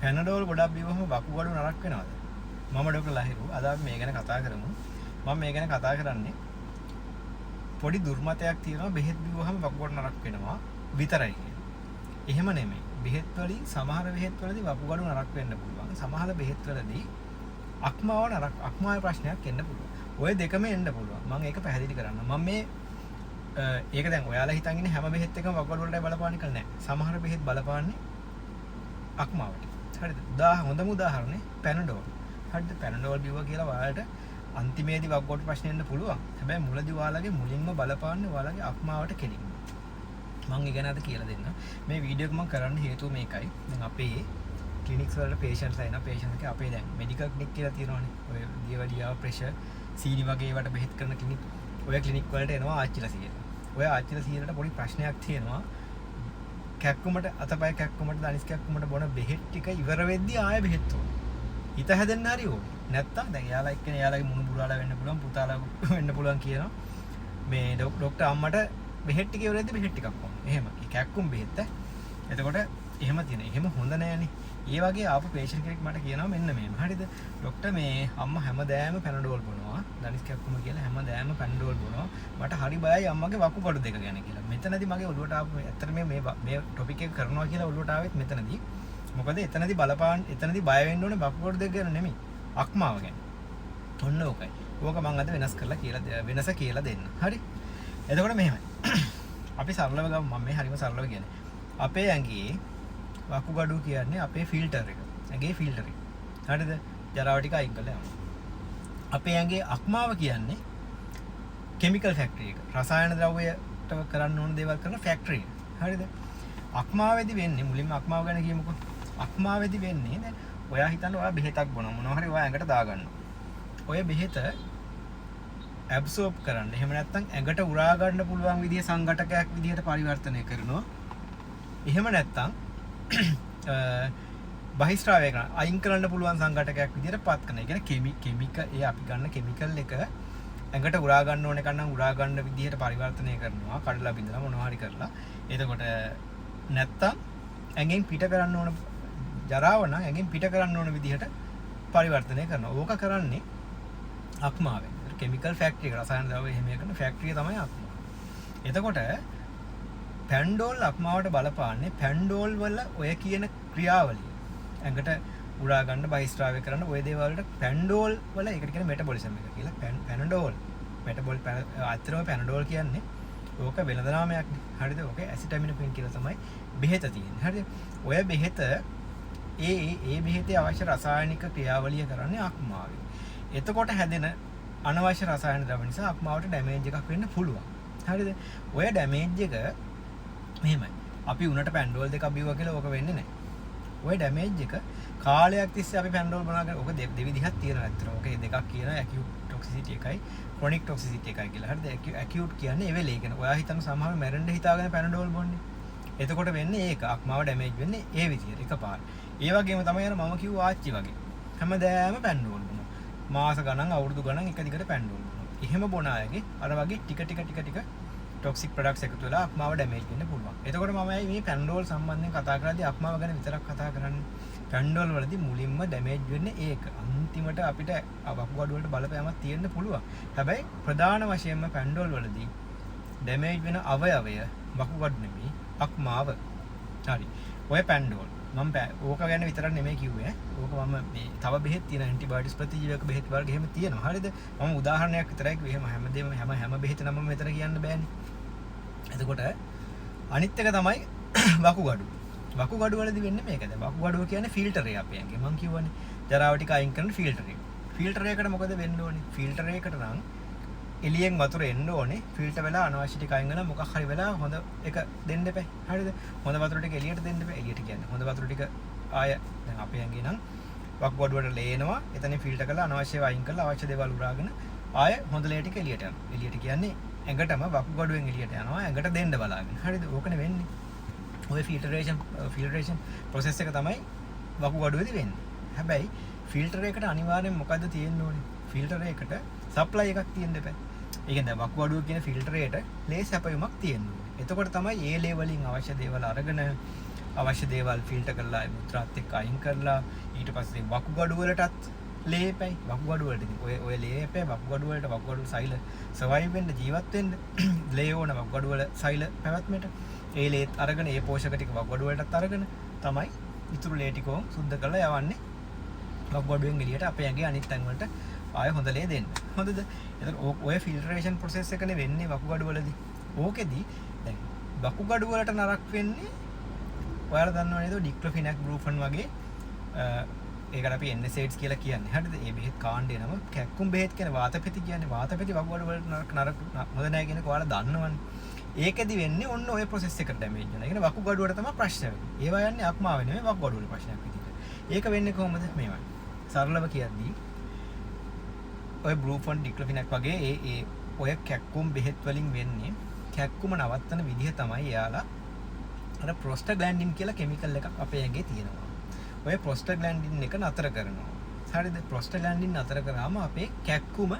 Panadol ගොඩක් බිව්වම වකුගඩු නරක් වෙනවද? මම ඩොක්ටර් ලහිරු. අද අපි මේ ගැන කතා කරමු. මම මේ ගැන කතා කරන්නේ පොඩි දුර්මතයක් තියෙනවා බෙහෙත් බිව්වහම වකුගඩු නරක් වෙනවා විතරයි කියලා. එහෙම නෙමෙයි. බෙහෙත් වලින් සමහර බෙහෙත් වලදී වකුගඩු නරක් වෙන්න පුළුවන්. සමහර බෙහෙත් වලදී අක්මාව නරක් අක්මාවේ ප්‍රශ්නයක් එන්න පුළුවන්. ඔය දෙකම එන්න පුළුවන්. මම ඒක පැහැදිලි කරන්න. මම මේ ඒක දැන් ඔයාලා හිතන් ඉන්නේ හැම බෙහෙත් එකම වකුගඩු වලටයි බලපාන්නේ කියලා නෑ. සමහර බෙහෙත් බලපාන්නේ අක්මාවට. හරිද? හොඳම උදාහරණය පැනඩෝල්. හරිද? පැනඩෝල් බිව්වා කියලා ඔයාලට අන්තිමේදී වකුගඩු ප්‍රශ්න එන්න පුළුවන්. හැබැයි මුලදී ඔයාලගේ මුලින්ම බලපාන්නේ ඔයාලගේ අක්මාවට කෙලින්ම. මං ඒ ගැන අද කියලා දෙන්නම්. මේ වීඩියෝ එක මං කරන්න හේතුව මේකයි. දැන් අපේ ක්ලිනික්ස් වලට පේෂන්ට්ස් එනවා. පේෂන්ට් එක අපේ දැන් මෙඩිකල් ක්ලිනික් කියලා තියෙනවනේ. ඔය දියවැඩියාව, ප්‍රෙෂර්, සීනි වගේ ඒවට බෙහෙත් කරන ක්ලිනික්. ඔය ක්ලිනික් වලට එනවා ආච්චිලා සීයලා. ඔය ආච්චිලා සීයලට පොඩි ප්‍රශ්නයක් තියෙනවා. කැක්කුමට අතපය කැක්කුමට දනිස් කැක්කුමට බොන බෙහෙත් ටික ඉවර වෙද්දී ආයෙ බෙහෙත් ඕනේ. හිත හැදෙන්න හරි ඕනේ. නැත්තම් දැන් එයාලා එක්කනේ එයාලගේ මුණු බුරාලා වෙන්න පුළුවන්, පුතාලා වෙන්න පුළුවන් කියනවා. මේ ඩොක්ටර් අම්මට බෙහෙත් ටික ඉවර වෙද්දී බෙහෙත් ටිකක් ඕනේ. එහෙම. ඒ කැක්කුම් බෙහෙත් ඈ. එතකොට එහෙම තියෙන. එහෙම හොඳ නෑනේ. ඒ වගේ ආපු පේෂන්ට් කෙනෙක් මට කියනවා මෙන්න මෙහෙම. හරිද? ඩොක්ටර් මේ අම්මා හැමදාම පැනඩෝල් බොනවා. දනිස් කැක්කුම කියලා හැමදාම පැනඩෝල් බොනවා. මට හරි බයයි අම්මගේ වකුගඩු දෙක ගැන කියලා. මෙතනදී මගේ ඔළුවට ආපු ඇත්තට මේ මේ මේ ටොපික් එක කරනවා කියලා ඔළුවට ආවෙත් මෙතනදී. මොකද එතනදී බලපාන එතනදී බය වෙන්න ඕනේ වකුගඩු දෙක ගැන නෙමෙයි. අක්මාව ගැන. ඔන්න ඕකයි. ඕක මං අද වෙනස් කරලා කියලා වෙනස කියලා දෙන්න. හරි? එතකොට මෙහෙමයි. අපි සරලව ගමු. මම මේ හරිම සරලව කියන්නේ. අපේ ඇඟේ වකුගඩු කියන්නේ අපේ ෆිල්ටර් එක. ඇඟේ ෆිල්ටර් එක. හරිද? ජරාව ටික අයින් කරලා යනවා. අපේ ඇඟේ අක්මාව කියන්නේ කෙමිකල් ෆැක්ටරි එක. රසායන ද්‍රව්‍යයට කරන්න ඕන දේවල් කරන ෆැක්ටරි එක. හරිද? අක්මාවේදී වෙන්නේ මුලින්ම අක්මාව ගැන කියමුකෝ. අක්මාවේදී වෙන්නේ දැන් ඔයා හිතන්න ඔයා බෙහෙතක් බොනවා මොනවා හරි ඔයා ඇඟට දාගන්නවා. ඔය බෙහෙත ඇබ්සෝබ් කරන්න. එහෙම නැත්නම් ඇඟට උරා ගන්න පුළුවන් විදිය සංඝටකයක් විදිහට පරිවර්තනය කරනවා. එහෙම නැත්නම් බහිස්රාවය කරන අයින් කරන්න පුළුවන් සංඝටකයක් විදිහට පත් කරන. ඒ කියන්නේ කෙමිකල් ඒ අපි ගන්න කෙමිකල් එක ඇඟට උරා ගන්න ඕන එක නම් උරා ගන්න විදිහට පරිවර්තනය කරනවා. කඩලා බිඳලා මොනවා හරි කරලා. එතකොට නැත්තම් ඇඟෙන් පිට කරන්න ඕන ජරාව නම් ඇඟෙන් පිට කරන්න ඕන විදිහට පරිවර්තනය කරනවා. ඕක කරන්නේ අක්මාවෙන්. කෙමිකල් ෆැක්ටරි එක රසායන ද්‍රව්‍ය එහෙම කරන ෆැක්ටරි තමයි අක්මාව. එතකොට පැන්ඩෝල් අක්මාවට බලපාන්නේ පැන්ඩෝල් වල ඔය කියන ක්‍රියාවලිය. ඇඟට උරා ගන්න බහිස්රාවය කරන්න ඔය දේවල් වලට පැන්ඩෝල් වල ඒකට කියන්නේ මෙටබොලිසම් එක කියලා. පැනඩෝල් මෙටබොල් ඇත්තටම පැනඩෝල් කියන්නේ ඕක වෙළඳ නාමයක් නේ. හරිද? ඕක ඇසිටමිනොෆෙන් කියලා තමයි බෙහෙත තියෙන්නේ. හරිද? ඔය බෙහෙත ඒ ඒ බෙහෙතේ අවශ්‍ය රසායනික ක්‍රියාවලිය කරන්නේ අක්මාවෙන්. එතකොට හැදෙන අනවශ්‍ය රසායන ද්‍රව්‍ය නිසා අක්මාවට ඩැමේජ් එකක් වෙන්න පුළුවන්. හරිද? ඔය ඩැමේජ් එක මෙහෙමයි. අපි උනට පැන්ඩෝල් දෙකක් බිව්වා කියලා ඕක වෙන්නේ නැහැ. ඔය ඩැමේජ් එක කාලයක් තිස්සේ අපි පැන්ඩෝල් බොනාගෙන ඕක දෙවිදිහක් තියෙනවා ඇත්තටම. ඕක දෙකක් කියනවා ඇකියුට් ටොක්සිසිටි එකයි ක්‍රොනික් ටොක්සිසිටි එකයි කියලා. හරිද? ඇකියුට් කියන්නේ ඒ වෙලේ. ඒ කියන්නේ ඔයා හිතන සමහර මැරෙන්න හිතාගෙන පැනඩෝල් බොන්නේ. එතකොට වෙන්නේ ඒක අක්මාව ඩැමේජ් වෙන්නේ ඒ විදිහට එකපාර. ඒ වගේම තමයි අර මම කිව්ව ආච්චි වගේ. හැමදාම පැන්ඩෝල් බොනවා. මාස ගණන් අවුරුදු ගණන් එක දිගට පැන්ඩෝල් බොනවා. එහෙම බොන අයගේ අර වගේ ටික ටික ටික ටික ටොක්සික් ප්‍රොඩක්ට්ස් එකතු වෙලා අක්මාව ඩැමේජ් වෙන්න පුළුවන්. එතකොට මම ඇයි මේ පැන්ඩෝල් සම්බන්ධයෙන් කතා කරද්දී අක්මාව ගැන විතරක් කතා කරන්නේ? පැන්ඩෝල් වලදී මුලින්ම ඩැමේජ් වෙන්නේ ඒක. අන්තිමට අපිට වකුගඩු වලට බලපෑමක් තියෙන්න පුළුවන්. හැබැයි ප්‍රධාන වශයෙන්ම පැන්ඩෝල් වලදී ඩැමේජ් වෙන අවයවය වකුගඩු නෙමෙයි අක්මාව. හරි. ඔය පැන්ඩෝල් මම ඕක ගැන විතරක් නෙමෙයි කිව්වේ. ඕක මම මේ තව බෙහෙත් තියෙන ඇන්ටිබයොටික්ස් ප්‍රතිජීවක බෙහෙත් වර්ග එහෙම තියෙනවා. හරිද? මම උදාහරණයක් විතරයි කිව්වේ. එහෙම හැමදේම හැම හැම බෙහෙත නමම මෙතන කියන්න බෑනේ. එතකොට අනිත් එක තමයි වකුගඩු. වකුගඩු වලදී වෙන්නේ මේක. දැන් වකුගඩුව කියන්නේ ෆිල්ටර් එක අපේ ඇඟේ. මං කිව්වනේ ජරාව ටික අයින් කරන ෆිල්ටර් එක. ෆිල්ටර් එකට මොකද වෙන්න ඕනේ? ෆිල්ටර් එකට නම් එළියෙන් වතුර එන්න ඕනේ. ෆිල්ටර් වෙලා අනවශ්‍ය ටික අයින් වෙලා මොකක් හරි වෙලා හොඳ එක දෙන්න එපා. හරිද? හොඳ වතුර ටික එළියට දෙන්න එපා. එළියට කියන්නේ හොඳ වතුර ටික ආය දැන් අපේ ඇඟේ නම් වකුගඩුවට ලේනවා. එතනින් ෆිල්ටර් කරලා අනවශ්‍ය ඒවා අයින් කරලා අවශ්‍ය දේවල් උරාගෙන ආය හොඳ ලේ ටික එළියට යනවා. එළියට කියන්නේ ඇඟටම වකුගඩුවෙන් එළියට යනවා. ඇඟට දෙන්න බලාගෙන. හරිද? ඕකනේ වෙන්නේ. ඔය ෆිල්ටරේෂන් ප්‍රොසෙස් එක තමයි වකුගඩුවේදී වෙන්නේ. හැබැයි ෆිල්ටර් එකට අනිවාර්යෙන් මොකද්ද තියෙන්න ඕනේ? ෆිල්ටර් එකට සප්ලයි එකක් තියෙන්න එපා. ඒ කියන්නේ දැන් වකුගඩුව කියන ෆිල්ටරේට ලේ සැපයුමක් තියෙන්න ඕනේ. එතකොට තමයි ඒ ලේ වලින් අවශ්‍ය දේවල් අරගෙන අවශ්‍ය දේවල් ෆිල්ටර් කරලා මුත්‍රාත් එක්ක අයින් කරලා ඊට පස්සේ වකුගඩු වලටත් ලේ එපැයි. වකුගඩු වලට ඉතින් ඔය ඔය ලේ එපැයි වකුගඩු වලට, වකුගඩු සෛල සර්වයිව් වෙන්න, ජීවත් වෙන්න ලේ ඕන වකුගඩු වල සෛල පැවැත්මට. ඒ ලේත් අරගෙන ඒ පෝෂක ටික වකුගඩු වලටත් අරගෙන තමයි ඉතුරු ලේ ටික ඕම් සුද්ධ කරලා යවන්නේ වකුගඩුවෙන් එළියට අපේ ඇඟේ අනිත් තැන් වලට ආය හොඳ ලේ දෙන්න. හොඳද? එතකොට ඔය ෆිල්ටරේෂන් ප්‍රොසෙස් එකනේ වෙන්නේ වකුගඩු වලදී. ඕකෙදි දැන් වකුගඩු වලට නරක වෙන්නේ ඔයාලා දන්නව නේද ඩික්ලොෆිනැක්, බ්‍රූෆන් වගේ, ඒකට අපි NSAIDs කියලා කියන්නේ. හරිද? ඒ බෙහෙත් කාණ්ඩේ නම කැක්කුම් බෙහෙත් කියන්නේ වාතපෙති කියන්නේ. වාතපෙති වකුගඩු වලට නරක නරක හොඳ නෑ කියන එක ඔයාලා දන්නවනේ. ඒකෙදි වෙන්නේ ඔන්න ඔය ප්‍රොසෙස් එකට ඩැමේජ් වෙනවා. ඒ කියන්නේ වකුගඩුවට තමයි ප්‍රශ්න වෙන්නේ. ඒවා යන්නේ අක්මාව නෙමෙයි වකුගඩු වල ප්‍රශ්නයක් විදිහට. ඒක වෙන්නේ කොහොමද? මේවයි. සරලව කියද්දී ඔය බ්‍රූෆන්, ඩික්ලොෆිනැක් වගේ ඒ ඒ ඔය කැක්කුම් බෙහෙත් වලින් වෙන්නේ කැක්කුම නවත්තන විදිහ තමයි එයාලා අර ප්‍රොස්ටග්ලැන්ඩින් කියලා කෙමිකල් එකක් අපේ ඇඟේ තියෙනවා. ඔය ප්‍රොස්ටග්ලැන්ඩින් එක නතර කරනවා. හරිද? ප්‍රොස්ටග්ලැන්ඩින් නතර කරාම අපේ කැක්කුම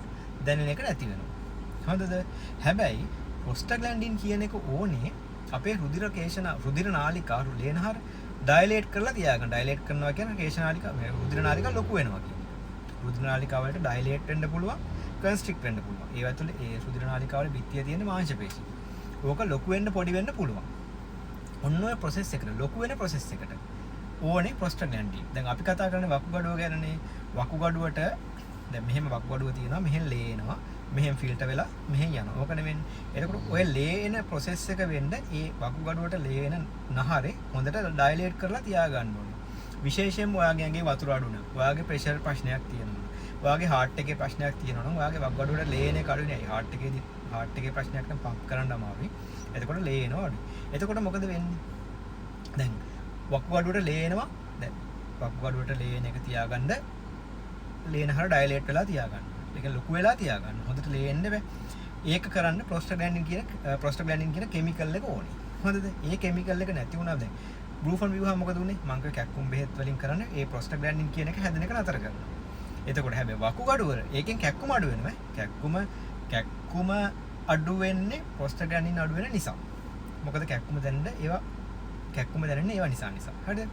දැනෙන එක නැති වෙනවා. හොඳද? හැබැයි ප්‍රොස්ටග්ලැන්ඩින් කියන එක ඕනේ අපේ රුධිර කේශන රුධිර නාලිකා ලේනහර ඩයලේට් කරලා තියාගන්න. ඩයලේට් කරනවා කියන්නේ කේශ නාලිකා මේ රුධිර නාලිකා ලොකු වෙනවා කියන එක. රුධිර නාලිකා වලට ඩයලේට් වෙන්න පුළුවන්, කන්ස්ට්‍රික්ට් වෙන්න පුළුවන්. ඒව ඇතුලේ ඒ රුධිර නාලිකා වල බිත්තිය තියෙන මාංශ පේශි. ඕක ලොකු වෙන්න පොඩි වෙන්න පුළුවන්. ඔන්න ඔය ප්‍රොසෙස් එකට, ලොකු වෙන ප්‍රොසෙස් එකට ඕනේ ප්‍රොස්ටග්ලැන්ඩින්. දැන් අපි කතා කරන්නේ වකුගඩුව ගැනනේ. වකුගඩුවට දැන් මෙහෙම වකුගඩුව තියෙනවා, මෙහෙන් ලේ එනවා, මෙහෙන් ෆිල්ටර් වෙලා මෙහෙන් යනවා. ඕක නෙවෙන්නේ. එතකොට ඔය ලේ එන ප්‍රොසෙස් එක වෙන්න ඒ වකුගඩුවට ලේ එන නහරේ හොඳට ඩයලේට් කරලා තියාගන්න ඕනේ. විශේෂයෙන්ම ඔයාගේ ඇඟේ වතුර අඩු නම්, ඔයාගේ ප්‍රෙෂර් ප්‍රශ්නයක් තියෙනවා නම්, ඔයාගේ හાર્ට් එකේ ප්‍රශ්නයක් තියෙනවා නම්, ඔයාගේ වකුගඩුවට ලේ එන එක අඩු නෑ. හાર્ට් එකේදී හાર્ට් එකේ ප්‍රශ්නයක් නම් පම්ප් කරන්න අමාරුයි. එතකොට ලේ එනවා අඩුයි. එතකොට මොකද වෙන්නේ? දැන් වකුගඩුවට ලේ එනවා. දැන් වකුගඩුවට ලේ එන එක තියාගන්න ලේ නහර ඩයලේට් වෙලා තියාගන්න. ඒක ලොකු වෙලා තියාගන්න. හොඳට ලේ එන්න බෑ. ඒක කරන්න ප්‍රොස්ටග්ලැන්ඩින් කියන කෙමිකල් එක ඕනේ. හොඳද? ඒ කෙමිකල් එක නැති වුණා දැන් බ්‍රූෆන් බිව්වහම මොකද උනේ? මං කිව්වේ කැක්කුම් බෙහෙත් වලින් කරන්නේ ඒ ප්‍රොස්ටග්ලැන්ඩින් කියන එක හැදෙන එක නතර කරනවා. එතකොට හැබැයි වකුගඩු වල ඒකෙන් කැක්කුම අඩු වෙනවා. කැක්කුම අඩු වෙන්නේ ප්‍රොස්ටග්ලැන්ඩින් අඩු වෙන නිසා. මොකද කැක්කුම දැනෙන්න ඒවා කැක්කුම දැනෙන්නේ ඒවා නිසා නිසා. හරිද?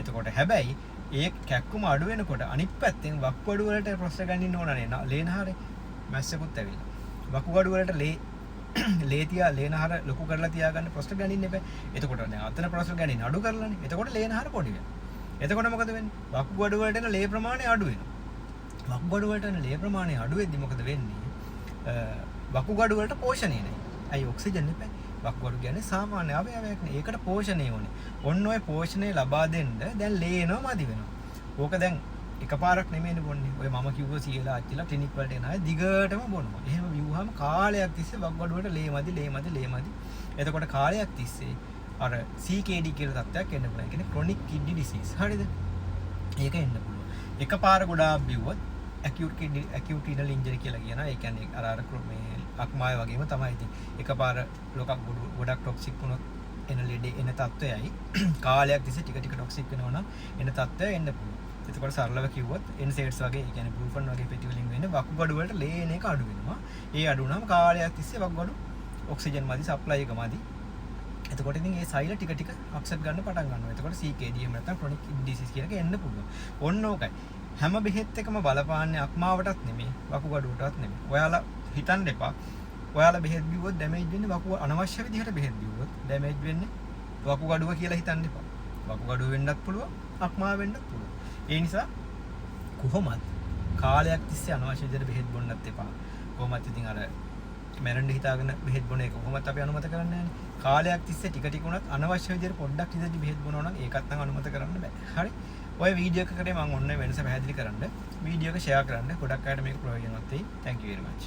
එතකොට හැබැයි ඒ කැක්කුම අඩු වෙනකොට අනිත් පැත්තෙන් වකුගඩු වලට ප්‍රොස්ටග්ලැන්ඩින් ඕනනේ. ලේනහරේ මැස්සකුත් ඇවිල්ලා. වකුගඩු වලට ලේ ලේ තියා ලේනහර ලොකු කරලා තියාගන්න ප්‍රොස්ටග්ලැන්ඩින් එපා. එතකොට දැන් අතන ප්‍රොස්ටග්ලැන්ඩින් අඩු කරලානේ. එතකොට ලේනහර පොඩි වෙනවා. එතකොට මොකද වෙන්නේ? වකුගඩු වලට එන ලේ ප්‍රමාණය අඩු වෙනවා. වකුගඩු වලට එන ලේ ප්‍රමාණය අඩු වෙද්දි මොකද වෙන්නේ? වකුගඩු වලට පෝෂණය නෑ. ඇයි ඔක්සිජන් එපා. වකුගඩු කියන්නේ සාමාන්‍ය අවයවයක් නේ. ඒකට පෝෂණය ඕනේ. ඔන්න ඔය පෝෂණය ලබා දෙන්න දැන් ලේ එනවා මදි වෙනවා. ඕක දැන් එකපාරක් නෙමෙයිනේ බොන්නේ. ඔය මම කිව්ව සීලා ආච්චිලා ක්ලිනික් වලට එන අය දිගටම බොනවා. එහෙම බිව්වහම කාලයක් තිස්සේ වකුගඩු වලට ලේ මදි, ලේ මදි, ලේ මදි. එතකොට කාලයක් තිස්සේ අර CKD කියලා තත්ත්වයක් එන්න පුළුවන්. ඒ කියන්නේ ක්‍රොනික් කිඩ්නි ඩිසීස්. හරිද? ඒක එන්න පුළුවන්. එකපාර ගොඩාක් බිව්වොත් ඇකියුට් කිඩ්නි ඇකියුට් රීනල් ඉන්ජරි කියලා කියනවා. ඒ කියන්නේ අර අර මේ අක්මාය වගේම තමයි ඉතින්. එකපාර ලොකක් ගොඩක් ටොක්සික් වුණොත් එන ලෙඩේ එන තත්ත්වයයි කාලයක් තිස්සේ ටික ටික ටොක්සික් වෙනවා නම් එන තත්ත්වය එන්න පුළුවන්. එතකොට සරලව කිව්වොත් NSAIDs වගේ, ඒ කියන්නේ බ්‍රූෆන් වගේ පෙති වලින් වෙන්නේ වකුගඩු වලට ලේ එන එක අඩු වෙනවා. ඒ අඩු වුණාම කාලයක් තිස්සේ වකුගඩු ඔක්සිජන් මදි, සප්ලයි එක මදි. එතකොට ඉතින් ඒ සෛල ටික ටික අප්සෙට් ගන්න පටන් ගන්නවා. එතකොට CKD එහෙම නැත්නම් ක්‍රොනික් කිඩ්නි ඩිසීස් කියන එක එන්න පුළුවන්. ඔන්න ඕකයි. හැම බෙහෙත් එකම බලපාන්නේ අක්මාවටත් නෙමෙයි, වකුගඩුවටත් නෙමෙයි. ඔයාලා හිතන්න එපා. ඔයාලා බෙහෙත් බිව්වොත් ඩැමේජ් වෙන්නේ වකුග අනවශ්‍ය විදිහට බෙහෙත් බිව්වොත් ඩැමේජ් වෙන්නේ වකුගඩුව කියලා හිතන්න එපා. වකුගඩුව වෙන්නත් පුළුවන්, අක්මාව වෙන්නත් පුළුවන්. ඒ නිසා කොහොමත් කාලයක් තිස්සේ අනවශ්‍ය විදිහට බෙහෙත් බොන්නත් එපා. කොහොමත් ඉතින් අර මැරෙන්න හිතාගෙන බෙහෙත් බොන එක කොහොමත් අපි අනුමත කරන්නේ නැහනේ. කාලයක් තිස්සේ ටික ටික වුණත් අනවශ්‍ය විදිහට පොඩ්ඩක් ඉඳි බෙහෙත් බොනවා නම් ඒකත් නම් අනුමත කරන්න බෑ. හරි. ඔය වීඩියෝ එක කරේ මම ඔන්න වෙනස පැහැදිලි කරන්න. වීඩියෝ එක ෂෙයා කරන්න. ගොඩක් අයට මේක ප්‍රයෝජනවත් වෙයි. Thank you very much.